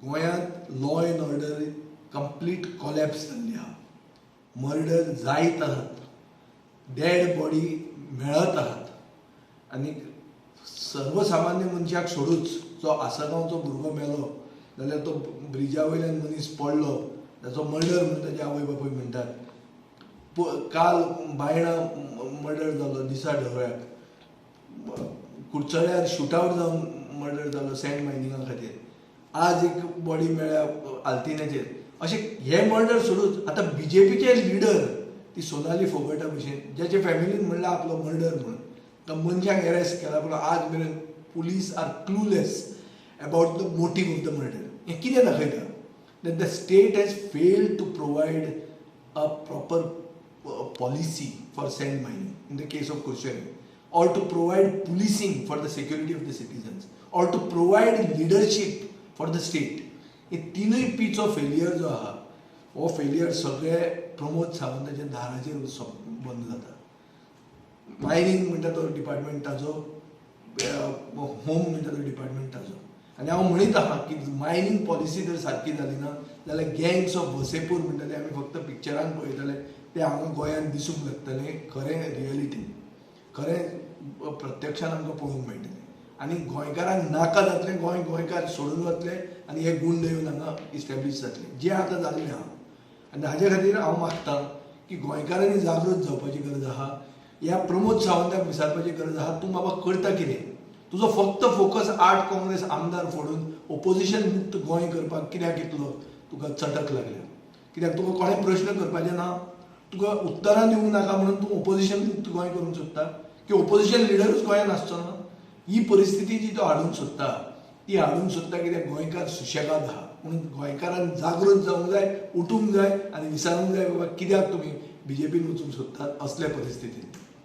गोंयांत law and order complete collapse जाल्ली आहा. मर्डर जायत आहात, डेड बॉडी मेळत आहात आनी सर्वसामान्य मनशाक सोडूच जो आसगांवचो भुरगो मेलो जाल्यार तो ब्रिजा वयल्यान मनीस पडलो ताचो मर्डर म्हणून ताचे आवय बापूय म्हणटात. काल बायणा मर्डर जालो दिसा ढवळ्याक, कुडचड्यार शुटआवट जावन मर्डर जालो सँड मायनिंगा खातीर. आज एक बॉडी मेळ्ळ्या आल्तिन्याचेर. अशे हे मर्डर सोडूच आतां बीजेपीचे लिडर ती सोनाली फोगटा भशेन ज्याच्या फॅमिलीन म्हणलां आपलो मर्डर म्हणून, तो मनशाक एरेस्ट केला पूण आज मेरेन police are clueless about the motive of the murder. हें कितें दाखयता? That the state has failed to provide a proper policy for sand mining in the case of Curchorem, or to provide policing for the security of the citizens, or to provide leadership for the state. हे तिनूय पीचो failure जो आहा हो failure सगळे प्रमोद सावंताच्या दाराचेर बंद जाता. Mining म्हणटा तो डिपार्टमेंट ताजो, होम म्हणटा तो डिपार्टमेंट ताजो. आनी हांव म्हणीत आहा की मायनींग पॉलिसी जर सारकी जाली ना जाल्यार गँग्स ऑफ वसेपूर म्हणटा ते आमी फक्त पिक्चरान पळयतले, ते हांगा गोंयांत दिसूंक लागतले. खरें रियलिटी, खरें प्रत्यक्षान आमकां पळोवंक मेळटलें आनी गोंयकारांक नाका जातलें, गोंय गोंयकार सोडून वतले आनी हे गुंड येवन हांगा इस्टॅब्लीश जातले, जें आतां जाल्लें आहा. आनी हाजे खातीर हांव मागता की गोंयकारांनी जागृत जावपाची गरज आहा. ह्या प्रमोद सावंताक विचारपाची गरज आहा, तूं बाबा करता कितें? तुजो फक्त फोकस 8 काँग्रेस आमदार फोडून ओपोजिशन मुक्त गोंय करपाक कित्याक इतलो तुका चटक लागल्या? कित्याक तुका कोणें प्रश्न करपाचें ना, तुका उत्तरां दिवंक नाका म्हणून तूं ओपोजिशन मुक्त गोंय करूंक सोदता की ओपोजिशन लिडरूच गोंयांत आसचो ना? ही परिस्थिती जी तो हाडूंक सोदता ती हाडूंक सोदता कित्याक गोंयकार सुशेगाद आहा. म्हणून गोंयकारान जागृत जावंक जाय, उठूंक जाय आनी विचारूंक जाय, बाबा कित्याक तुमी बीजेपीन वचूंक सोदतात असल्या परिस्थितीन?